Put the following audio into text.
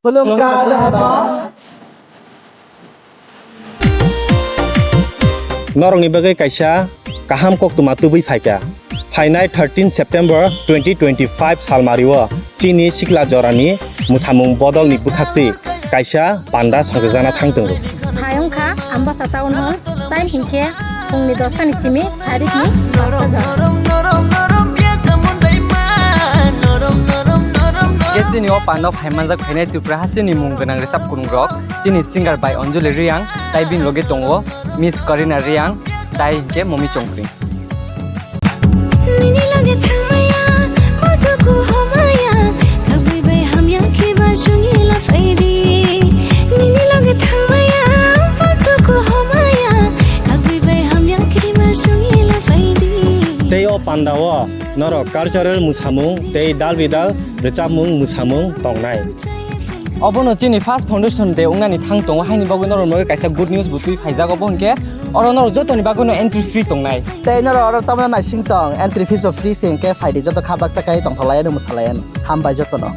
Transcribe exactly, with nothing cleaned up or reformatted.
Norokni bagwi kaisa kaham koktwma tubui phaikha. Phainai thirteen September twenty twenty-five salmario chini sikla jorani mwsamung bodolni bwkhaktwi kaisa panda songchajakna thang tongo. Thai wngkha Ambasa town hall, time hinkhe phungni dosta ni simi sarikni pasta jora. Khe chini o panda phaimanjak phainai Tripura hasteni mung gwnang rwchap kwrwng rok, chini singer bai Anjali Reang, tai bini loge tongo Miss Karina Reang, tai hinkhe Momi Chongkring. Nini loge thangmaya, bo duku homaya, kagwi bai hamya khe ba sungila phaidi. Nini loge thangmaya, bo duku homaya, kagwi bai hamya khe ba sungila phaidi. Tei o panda o norok cultural mwsamung tei dal bidal rwchapmung mwsamung tongnai. Obono chini first foundation day wngnani thang tongo, haini bagwi norok bagwi kaisa good news bo twi phaijak, obo hinkhe oro norok jotoni bagwino entry free tongnai. Tei norok oro tamno naising tong, entry fees bo free se hinkhe phaidi joto kha baksa khai tongthoklaiano mwsalaino. Hambai jotono.